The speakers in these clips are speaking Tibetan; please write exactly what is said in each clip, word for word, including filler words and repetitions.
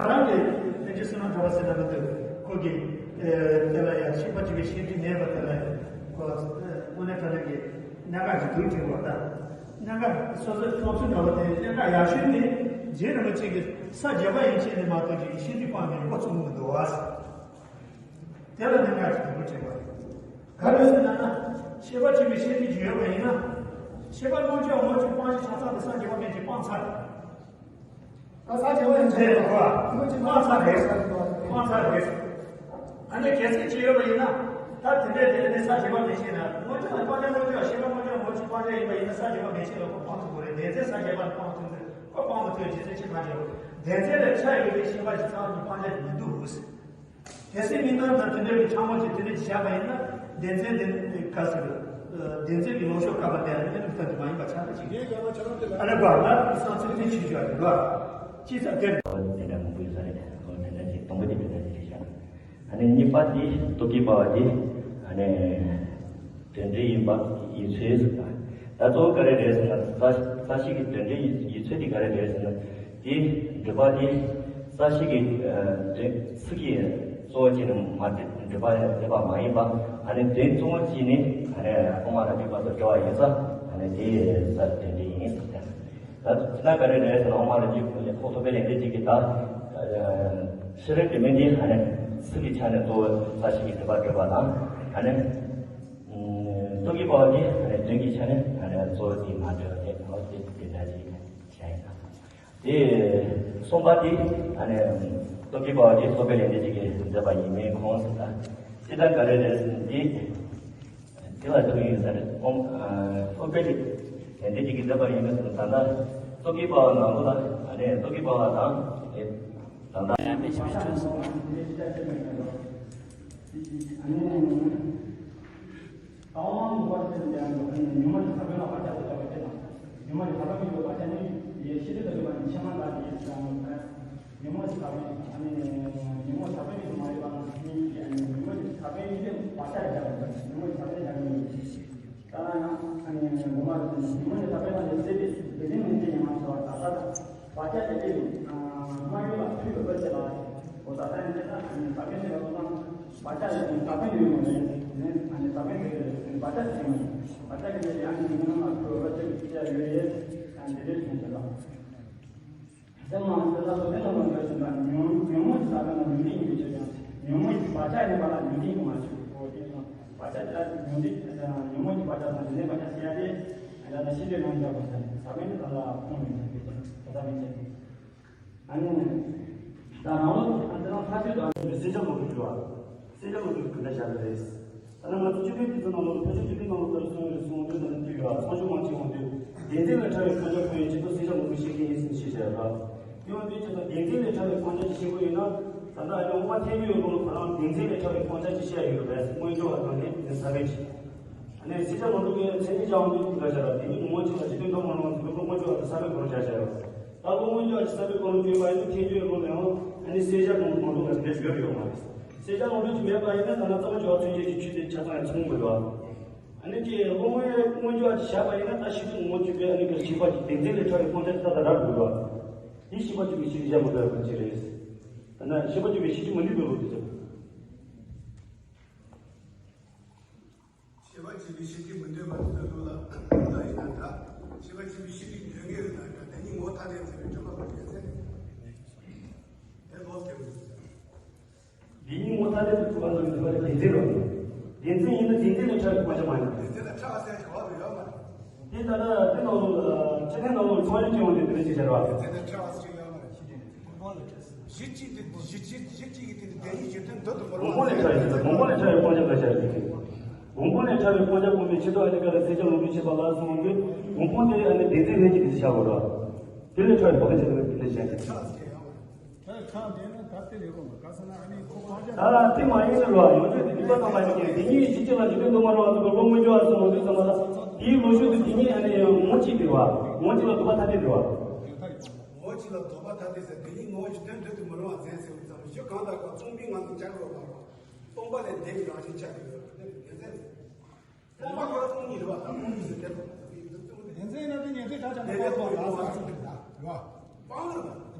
རང་གི་ཐེག་ཆེན་བསོད་ནམས་གྲགས་པ་ཟེར་ན་མི་འདུག་ཁོ་གི་དེ་ལ་ཡང་ཤེས་པ་ཅིག་གི་ཤེས་རྒྱུ་མེད་པ་དེ་ལ་ཁོ་དངོས་གནས་དྲང་གནས་ཀྱི་གནད་འགག་ཅིག་འདུག་དྲན་པ་ད། གནད་འགག་སོ་སོའི་ཐོབ་ཚུལ་འདྲ་བ་དེ་གནད་འགག་ཡག་ཤོས་ནི་རྗེ་རིན་པོ་ཆེ་གི་ས་བརྒྱད་པ་ཡན་ཆད་ནས་མ་གཏོགས་ཅིག་ཤེས་རྒྱུ་སྤང་གི་འགོ་ཚུགས་མི་འདུག་བ། དེ་ལ་གནད་འགག་ཅིག་འདུག་དྲན་པ་རེད། ག་རེ་ཟེར་ན་ན། ཤེས་པ་ཅིག་གི་ཤེས་རྒྱུ་ཅིག་ཡོད་པ་ཡིན་ན། ཤེས་པ་སྔོན་ཆད་སྔོན་ཆད་སྤང་བྱ་ཆ་ཚང་དེ་ས་བརྒྱད་པ་མན་ཆད་སྤངས་ཚར། ད་ས་བརྒྱད་པ་ཡན་ཆད་རེད་གོ། སྔོན་ཆད་སྤངས་ཚར་རེད། སྤངས་ཚར་རེད། ཨ་ནི་གལ་སྲིད་ཅི་ཡོད་པ་ཡིན་ན། ད་དེ་འདྲའི་དེ་ནི་ས་བརྒྱད་པ་མན་ཆད་ན་སྔོན་ཆད་ལ་སྤང་བྱ་སྔོན་ཆད་ཤེས་པ་སྔོན་ཆད་སྔོན་ཆད་སྤང་བྱ་ཡིན་པ་ཡིན་ན་ས་བརྒྱད་པ་མན་ཆད་ལ་ཁོ་སྤང་ཐུབ་དགོས་རེད། སྡེ་ཚན་ས་བརྒྱད་པ་ནི་སྤང་མ་ཐུབ་ཚེ་ཁོ་སྤང་མ་ཐུབ་ཅེས་ཚེ་ཅི་མ་བྱེད། སྡེ་ཚན་ལས་ཆ་ཡོད་པའི་ཤེས་པ་ཞིག་ཚང་གི་སྤང་བྱ་མི་འདུག་ཟེར། གལ་སྲིད་མིག་ནང་དུ་དེ་འདྲ་གི་ཕྲ་མོ་ཅིག་དེ་འདྲ་ཅིག་བཞག་པ་ཡིན་ན། སྡེ་ཚན་དེ་ག་ཟེར། སྡེ་ཚན་གྱི་ལངས་ཕྱོགས་བཀག་པ་དེ་ཨ་ནི་ལུགས་ལྟར་དུ་མ་ཡིན་པ་ཆགས་པ་ཅིག་ཨ་ནི་བར་ལ་བསམ་ཚུལ་དེ་ཆེ་ཤོས་རེད་བ། ཅི་ཙམ་དེ། དེ་འདྲ་མང་པོ་ཡོད་ས་རེད། དེ་འདྲ་ཅིག་དང་པོ་དེ་དེ་འདྲ་ཅིག་བྱས་ཤག་ཨ་ནི་གཉིས་པ་དེ་ལྟོ་གོས་པ་བ་དེ་ཨ་ནི་དོན་འགྲེལ་ཡིན་པ་ཡིན་ཚུལ་ཟེར་བ། ད་གཙོ་བོ་ག་རེ་རེད་ཟེར་ན། རྩ་རྩ་ཤེས་ཀྱི་དོན་འགྲེལ་ཡིན་ཚུལ་དེ་ག་རེ་རེད་ཟེར་ན། དེ་སྒྲུབ་པ་དེ་རྩ་ཤེས་ཀྱི་ཨ་དོན་ཚིག་གི་གཙོ་བོ་བྱས་ནས་མ་སྒྲུབ་པ་སྒྲུབ་པ་མ་ཡིན་པ། ཨ་ནི་དོན་གཙོ་བོ་བྱས་ནས་ཨ་ནི་དབུ་མ་རབ་རྒྱས་པ་དང་འབྲེལ་བ་ཡོད་ས། ཨ་ནི་དེ་རྩ་དོན་འགྲེལ་ཡིན་ཟེར་ཏེ། ད་ད་ག་རེ་རེད་ཟེར་ན། དབུ་མ་རབ་རྒྱས་ཁོ་ཐོབ་པའི་ལས་འགྲེལ་གཅིག་གིས་ད་ཕྱི་རོལ་དེ་མིན་དེ་ཨ་ནི་ཚིག་གི་ཆ་ནས་གཙོ་བོ་རྩ་ཤེས་ཀྱི་སྒྲུབ་པ་སྒྲུབ་པ་དང་། ཨ་ནི་ལྟོ་གོས་པ་བ་དེ་ཨ་ནི་དོན་གྱི་ཆ་ནས་ཨ་ནི་གཙོ་བོ་དེ་མ་འདྲ་བ་དེ་ནོ་དེ་དེ་འདྲ་ཞིག་བྱས་ཡིན། དེ་གསུམ་པ་དེ་ཨ་ནི་ལྟོ་གོས་པ་བ་དེ་ཐོབ་པའི་ལས་འགྲེལ་གཅིག་གིས་མཛད་པ་ཡིན་མིན་ཁོངས་སུ་ད་ཅི་ལྟར་ག་རེ་རེད་ཟེར་ན། དེ་དེ་ལ་ཐུག་ཡིན་ས་རེད། ཁོང་ཨ་ཐོབ་པའི་ལས་འགྲེལ་གཅིག་གིས་མཛད་པ་ཡིན་མིན་ད་ལྟ་ལྟོ་གོས་པ་བ་ནང་ལོགས་ལ་ཨ་ནི་ལྟོ་གོས་པ་བ་དང་ད་ལྟ། དང་པོ་ནི་བར་ཆད་ཡང་ཉོན་མོངས་ཀྱི་ས་བོན་ལ་བག་ཆགས་ཀྱི་སྟོབས་ཀྱིས་དེ་དང་། ཉོན་མོངས་ཀྱི་ས་བོན་ལ་བག་ཆགས་ཀྱི་སྟོབས་ཀྱིས་དེ་དང་། ཉོན་མོངས་ཀྱི་ས་བོན་ཡོད་པའི་བག་ཆགས་ནི་ཡེ་ཤེས་དེ་དང་ལྡན་པ་ནི་ཕྱི་མ་ལ་ཡེ་ཤེས་དང་། ཉོན་མོངས་ཀྱི་ས་བོན་ཨ་ནི་ཉོན་མོངས་ཀྱི་ས་བོན་ཡོད་མ་ཡོད་པ་ནི་ཉོན་མོངས་ཀྱི་ས་བོན་ཡོད་པའི་བག་ཆགས་ཀྱི་སྟོབས་ཀྱིས་ཉོན་མོངས་ཀྱི་ས་བོན་ཡོད་པའི་ད་ནང་ཨ་ནི་ངོ་མ་ཉོན་མོངས་ཀྱི་ས་བོན་ལ་ནི་ཟད་པའི་ཚུལ་དེ་ནི་མི་འདྲ་ཉམས་སུ་བ་ད་ལྟ་བག་ཆགས་ཀྱི་སྟོབས་ཀྱིས་སྨྲ་བརྗོད་ལ་ཐུག་ཡོད་པ་ཅི་ལ། འོ་ད་ལྟ་ཡང་དེ་ལྟར་ས་བོན་ཞེས་པ་སོགས་དང་བག་ཆགས་ཀྱི་ས་བོན་ཡོད་མ་རེད། ནས་ས་བོན་དེ་བག་ཆགས་ཀྱི་ཡོད་མ་རེད། བག་ཆགས་ཀྱི་ཡང་ནི་ཉོན་མོངས་ལ་ཐུག་ཡོད་པ་ཅི་ལ་ཡོད་ཡོད་ཡང་དེ་འདྲའི་བྱུང་ཟེར་ལ། སེམས་ནང་དེ་ལ་སོ་སེམས་ནང་ལ་འདོད་ཞེན་དང་ཉོན་ཉོན་མོངས་ཀྱི་ས་བོན་ལ་ཉོན་སྲིད་ཡིན་པའི་ཕྱིར་ཀྱང་ཉོན་མོངས་ཀྱི་བག་ཆགས་ཡིན་པ་ལ་ཉོན་སྲིད་ཡིན་པ་མ་ཞུ། འོ་དེ་སོང་བག་ཆགས་དེ་ལ་ཉོན་སྲིད་ཉོན་མོངས་ཀྱི་བག་ཆགས་དང་དེ་ནས་བག་ཆགས་ཟེར་ཡ་དེ་ཨ་ད་ཤེས་འདོད་ཡོངས་བསྐྱར་དགོས་ས་ས་བོན་དེ་ད་ལ་ཁོང་མི་འདུག་པས་ད་ས་བོན་ཆེ། ཨ་ནི། ད་རང་ལུགས་ཨ་ནི་ད་ལྟ་ཐག་གཅོད་དང་། སེམས་ཅན་མང་པོ་འགྱུར་བ། སེམས་ཅན་མང་པོ་ག་འདྲ་བཞག་པ་རེད། ད་ནི་ང་ཚོ་བཅུ་པའི་དུས་ཚོད་ནང་ལོགས་ཕལ་ཆེར་བཅུ་པའི་ནང་ལོགས་ལྟར་གསུང་ཡོད་རེད་གསུང་འདུག་ད་ནི་དུས་ཡོད་ཚང་ཆུང་མང་ཆེ་འོང་དུས་སྡེ་ཚན་ལས་ཕྲ་བའི་ཁོང་ཆ་ཁོ་ཡི་ཆེད་དུ་སེམས་ཅན་མང་པོ་ཤེས་ཀྱི་ཡིན་ཟེར་ནས་བཤད་བཞག་ཡོད་རེད། དེ་ཡང་དུས་ཆེད་དུ་སྡེ་ཚན་ལས་ཕྲ་བའི་ཁོང་ཆ་ཅིག་ཤེས་དགོས་ཡོད་ན། ད་ལྟ་ཨ་ནི་དབུ་མ་ཐལ་འགྱུར་ཡོད་ལོ་ཁོ་རང་སྡེ་ཚན་ལས་ཕྲ་བའི་ཁོང་ཆ་ཅིག་བཤད་ཡོད་རེད། སྔོན་འཇུག་པ་དང་ནི་ས་བོན་ཅིག་ཨ་ནི་སེམས་ཅན་མང་པོ་གི་མཚན་ཉིད་ཀྱང་འདི་འདི་འདྲ་བྱ་ར། དེ་ཉིད་ངོ་བོ་ཆེ་ལ་འཇིག་རྟེན་མཐོང་མ་རུང་བ་ཟེར་བའི་སྔོན་འཇུག་པ་དང་ས་བོན་ཁོ་རང་བྱ་བྱ་ཡོད། ད་ལོ་སྔོན་འཇུག་པ་ཅིག་ས་བོན་ཁོ་རང་བརྗོད་པ་ཡིན་ན་ཐལ་འགྱུར་ལོ་ལ་ཡང་ཨ་ནི་སེམས་ཅན་མང་པོ་ལ་དེ་འདྲ་ཡོད་ཡོད་མ་རེད། སེམས་ཅན་མང་པོ་ཅིག་མེད་པ་ཡིན་ན་ད་ལྟ་གཙང་མ་བྱ་བ་མཚོན་བྱེད་ཀྱི་ཆོས་དེ་ཆ་ཚང་ཡང་མཚུངས་མི་འདུག་ཨ་ནི་ཀྱི་ལོ་སྔོན་སྔོན་འཇུག་པ་ཅིག་བྱས་པ་ཡིན་ན་ད་ཤེས་རྒྱུ་ངོ་བོ་བརྗོད་པའི་ཨ་ནི་ཀྱི་ཤེས་པ་ཅིག་སྡེ་ཚན་ལས་ཕྲ་བའི་ཁོང་ཆ་ཅིག་ད་ལྟ་རག་འདུག་ཨ། དེ་ཤེས་པ་ཅིག་གི་ཤེས་རྒྱུ་མ་འདུག་པ་ཅིག་རེད། ད་ན་ཤེས་པ་ཅིག་གི་ཤེས་རྒྱུ་མི་འདུག་པའི་ལོ་དེ་ཅིག་ཤེས་པ་ཆེན་པོའི་ཤེས་རྒྱུད་མི་འདོད་པ་དེ་ཚོའི་ལུགས་ལ་ལུགས་ལ་ཡིན་ན་འདྲ། ཤེས་པ་ཆེན་པོའི་ཤེས་རྒྱུད་འདོད་ངེས་རེད་ན་འདྲ། དེ་ཉིད་ངོ་བོ་ཐ་དད་ཟེར་བའི་དྲི་མ་ཁོ་རྒྱལ་མཚན་དེ་ལོག་དེ་མི་འདུག་འདི་ཉིད་ངོ་བོ་ཐ་དད་དུ་གྲུབ་པ་ལ་འདུས་པ་ལ་བདེན་འཛིན་རོ། བདེན་འཛིན་ཡིན་ན་བདེན་འཛིན་ལས་ཕྲ་བའི་ཁོང་ཆ་མ་ཡིན། བདེན་འཛིན་ལས་ཕྲ་བ་ཟེར་གོ་བ་ཡོད་མ་རེད། དེ་ལྟ་ན་དེ་ནང་ལོགས་ལ་ཕྱི་ཐལ་ནང་ལོགས་ལ་ཚོང་ལས་ཀྱི་ཡོང་དེ་དེ་ལས་ཅི་བྱ་ར། བདེན་འཛིན་ལས་ཕྲ་བ་ཟེར་ཡོད་མ་རེད། གཞི་གཅིག་དེ་གཞི་གཅིག་གཞི་གཅིག་གི་དེ་ནི་བདེན་གཉིས་གཞི་མཐུན་འདོད་དུ་མི་རུང་བ། མང་པོ་ལས་ཕྲ་བའི་མང་པོ་ལས་ཕྲ་བའི་ཁོང་ཆ་ལ་བྱ་རྒྱུ། མང་པོ་ལས་ཕྲ་བའི་ཁོང་ཆ་སྤོང་བའི་ཕྱིར་དུ་ཨ་ནི་ཀ་ལ་སེམས་ཅན་ལོངས་སྤྱོད་བྱེད་པ་ལ་སོང་དུས་མང་པོ་དེ་ཨ་ནི་བདེན་འཛིན་ལྷན་སྐྱེས་དེ་བྱ་དགོས་ར། དེ་ལས་ཕྲ་བའི་བག་ཆགས་དེ་ལས་བྱ་རྒྱུ། ད་དེ་མ་ཡིན་ལ་ཡོངས་གྲོལ་དེ་ནུས་པ་ཙམ་མ་ཡིན་ཀྱང་དེ་ཉིད་ཡེ་ཤེས་གཅིག་ལ་འཇིག་རྟེན་དུ་མ་རུང་བ་ཚོ་གི་བློ་མངོན་གྱུར་བ་སོང་དུས་ཙམ་ལ་དེའི་ལོ་རྒྱུས་དེ་དེ་ཉིད་ཨ་ནི་ངོ་གཅིག་པའི་བ། ངོ་གཅིག་ལ་ལྡོག་པ་ཐ་དད་པའི་བ། ངོ་གཅིག་ལ་ལྡོག་པ་ཐ་དད་ཟེར་དེ་ཉིད་ངོ་བོ་གཞི་མཐུན་འདོད་དུ་མི་རུང་བ་མཛད་ཟེར་བའི་ཙམ་གཞི་གང་དག་ག་སྟོང་པའི་ངང་དུ་འཆར་དགོས་པ། སྟོང་པ་ལས་འདས་པའི་རང་བཞིན་འཆར་དགོས་པ་དེ་ནི་དེ་ཚད་རེད། སྟོང་པ་ཁོ་རང་སྟོང་ཉིད་རེད་བ། ད་སྟོང་ཉིད་ཟེར་དེ་ལ་ད་དེ་ཡིན་དུ་སྟོང་ཉིད་རེད། དེ་ཚད་ཡིན་ན་དེ་ཉན་ཐོས་གྲགས་ཆགས་ནས་དེ་དཔག་ཏུ་མ་ལ་སོགས་ཟེར་ཚུལ་དེ་ལ་རེད་བ། སྤང་རེད་བ།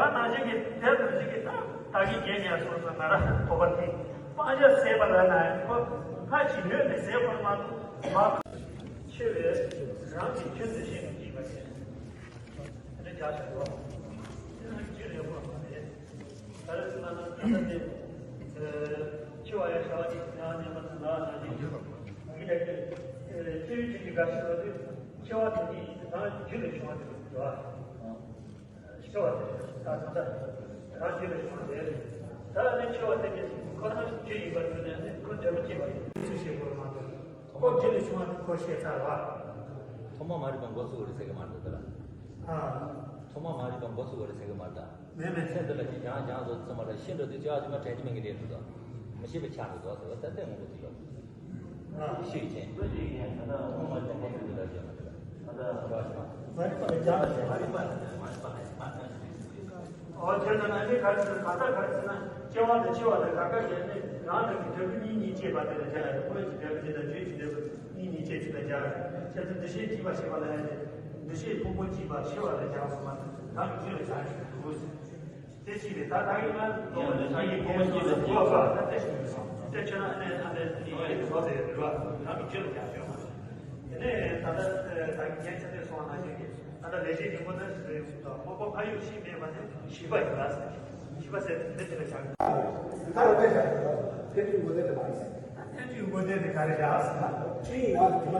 ག་ནང་བཞིན་གྱི་དེ་ནང་བཞིན་གྱི་ད་ད་གིན་རྒན་གྱིས་གསུངས་སོང་། ང་རང་ཐོག་པ་དེ་སྤང་བྱ་ཟད་པ་ལ་ན་ཡང་ཁོ་ཕ་གི་ཡོད་ནས་ཟད་པར་མ་གཏོགས་མ། ཆེ་བས་རང་གི་རྒྱུད་དུ་ཤེས་པར་བགྱིས་པ་ཡིན། དེ་འདྲ་རྒྱག་བཞག་པ། དེ་ནང་རྒྱུད་ལས་དབང་མ་རེད། ད་རེས་ང་ཚོ་ད་ལྟ་དེ་འཆི་བ་ཡང་བྱ་བ་ཅིག་ཡང་ཉམས་པ་དང་ལ་ན་ཅིག་ཡོད་པ། ཡིད་ལ་སྐྱེ་བའི་ཆོས་ཅིག་གི་དགའ་ཞིག་ལ་དུས་འཆི་བ་དེ་ཉིད་ཡིན་ཏེ། ད་རྒྱུད་ལས་བྱུང་བ་དེ་རེད་བ། འཆི་བ་དེ་ད་ད་ལྟ་རང་རྒྱུད་ལས་བྱུང་བ་དེ་རེད། ད་ནི་འཆི་བ་དེ་ཉིད་ཁོ་རང་རྒྱུད་ཡིན་པར་གྱུར་ནས་ནི་ཁོ་འབྲས་བུ་སྐྱེ་བ་ཡིན་ཚུལ་ཤེས་དགོས་མ་གཏོགས། ཁོ་རྒྱུད་ལས་བྱུང་བ་དེ་ཁོ་ཤེས་ཚར་བ། ཐོག་མ་མ་རིག་པ་མགོ་ཚོས་པ་རེད་ཟེར་གི་མ་རེད་ད་ལ། ཨ། ཐོག་མ་མ་རིག་པ་མགོ་ཚོས་པ་རེད་ཟེར་གི་མ་རེད་ད། མེད་མེད། ཚེ་འདི་ལ་ཅི་སྦྱངས་སྦྱངས་བཟོ་ཙམ་མ་རེད། ཤི་འགྲོ་དུས་སྐྱེ་བ་ཕྱི་མ་དྲན་རྒྱུ་མེད་གི་རེད་འདུག་དོ། མི་ཤེས་པའི་ཆ་འགྲོ་དོ་ཟེར་བ་ད་ལྟའི་དངོས་པོ་དེ་ཡོད། ཤི་ཡི་ཅན། ཐོག་མ་མ་རིག་པ་མགོ་ཚོས་པ་རེད་ཟེར་གི་མ་རེད་ད། མ་རིག་པ་ལ་སྦྱངས་ཟེར་མ་རིག་པ་ལ་མ་རིག་པ་ལ་ཨོ་ཁྱེད་ཚོ་ནང་བཞིན་ག་རེ་ཟེར་ན། ད་ལྟ་ག་རེ་ཟེར་ན། སྐྱེ་བ་དང་འཆི་བ་དང་རྒ་ཁ་ཡོད་ནས་རང་རང་གི་འབྲས་བུ་གཉིས་གཉིས་སྐྱེས་པ་དེ་ལ་བྱ་ཡ་རེད། དངོས་ཀྱི་འབྲས་བུ་དེ་དང་རྒྱུད་ཀྱི་འབྲས་བུ་གཉིས་གཉིས་སྐྱེས་ཚུལ་ལ་སྦྱར་རེད། ཁྱེད་ཚོ་འདུ་ཤེས་སྐྱེས་པ་ཞེས་པ་ལ་ཡ་ནས་འདུ་ཤེས་ཕུང་པོ་སྐྱེས་པ་ཤི་བ་ལ་སྦྱར་སོང་བ་དང་རང་གི་རྒྱུད་ལ་སྦྱར་ཞིག་འདུག་ཟེར། དེ་གཅིག་རེད། ད་ད་གིན་ང་ལོ་ཡང་འདུ་ཤེས་ཕུང་པོ་སྐྱེས་པ་ཤི་བ་ལ་ད་དེ་ཞིག་མི་སོང་། དེ་ཁྱོད་རང་ཨ་ནེ་ཨ་ནེ་དེ་ཡིན་ཟོ་ཟེར་རེད་བ། རང་གི་རྒྱུད་ལ་སྦྱར་ཞོག་མ་རེད། དེ་ནས་ད་ལྟ་ད་གིན་ངས་ཁྱེད་ཚོས་གསུངས་པ་ནང་བཞིན་གྱི། ད་ལྟ་ལེགས་བཤད་ཆེན་པོ་ན་ཞེས་གསུངས་སོ། དངོས་པོ་ཕ་ཡུལ་གཞི་མེད་པ་ནི་བཞི་པ་ཡིན་ལ་ཟེར། བཞི་པ་ཟེར་དེ་འདི་ལ་བཞག་ད་རུང་དཔེ་བཞག་ཐལ་འགྱུར་དངོས་བསྟན་དེ་མ་ཡིན། ཐལ་འགྱུར་དངོས་བསྟན་དེ་ག་རེ་བཞག་ཟེར་ན། ཆོས་དབྱིངས་ངང་དུ་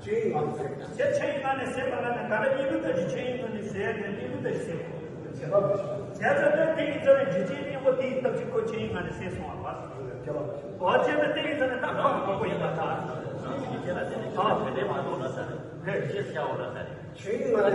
དྲི་མ་ཟད་པ་ཞིག་ཆོས་དབྱིངས་ངང་དུ་ཟད་པ། དེ་ཆོས་དབྱིངས་ངང་ནས་ཟད་པ་ལ་ནི་ག་རེ་གཉིས་པོ་ལྟ་ཞིག་ཆོས་དབྱིངས་ངང་ནས་ཟད་དེ་གཉིས་པོ་ལྟ་ཞིག་ཟད། ཁྱད་པར་མི་ཞིག་བྱས་ཙང་ད་དེ་ཡི་རྩ་བའི་རྒྱུ་རྐྱེན་གཉིས་པོ་དེ་ཡི་སྟབས་ཀྱིས་ཁོ་ཆོས་དབྱིངས་ངང་ནས་ཟད་སོང་བ་རེད། ཁྱད་པར་མི་ཞིག་འོ་བྱས་ཙང་དེ་ཡི་རྩ་ནས་ད་གང་དགོས་པ་ཡིན་པ་ད། ཨ་ནི་གོ་ཡ། ཆོས་དབྱིངས་ངང་ནས་ཟད་པ། ཆོས་དབྱིངས་ངང་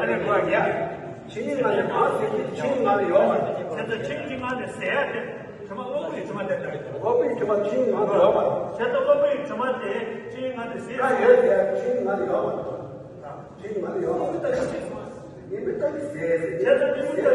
ནས་མ་ཟད་པ་ཡིན་ན། ཆོས་དབྱིངས་ངང་ནས་མ་ཟད་པའི་ཆོས་དབྱིངས་ངང་ནས་ཡོད་མ་རེད། དེ་ཚོ་ཆོས་དབྱིངས་ངང་ནས་ཟད་དེ། དྲི་མ་དངོས་པོ་ཡི་དྲི་མ་དེ་ལྟར། དངོས་པོ་ཡི་དྲི་མ་ཆོས་དབྱིངས་ངང་དུ་ཡོད་མ་རེད། དེ་ཚོ་དངོས་པོ་ཡི་དྲི་མ་དེ་ཆོས་དབྱིངས་ངང་ནས་ཟད་ཀ་དེ། ཡོད་དེ་ཆོས་དབྱིངས་ངང་དུ་ཡོད་མ་རེད། ཆོས་དབྱིངས་ངང་དུ་ཡོད་མ་རེད། དངོས་པོ་ལྟ་བུ་ཟད་སོང་བ། དངོས་པོ་ལྟ་བུ་ཟད་ཟེར། དེ་ཚོ་དངོས་པོ་ལྟ་བུ།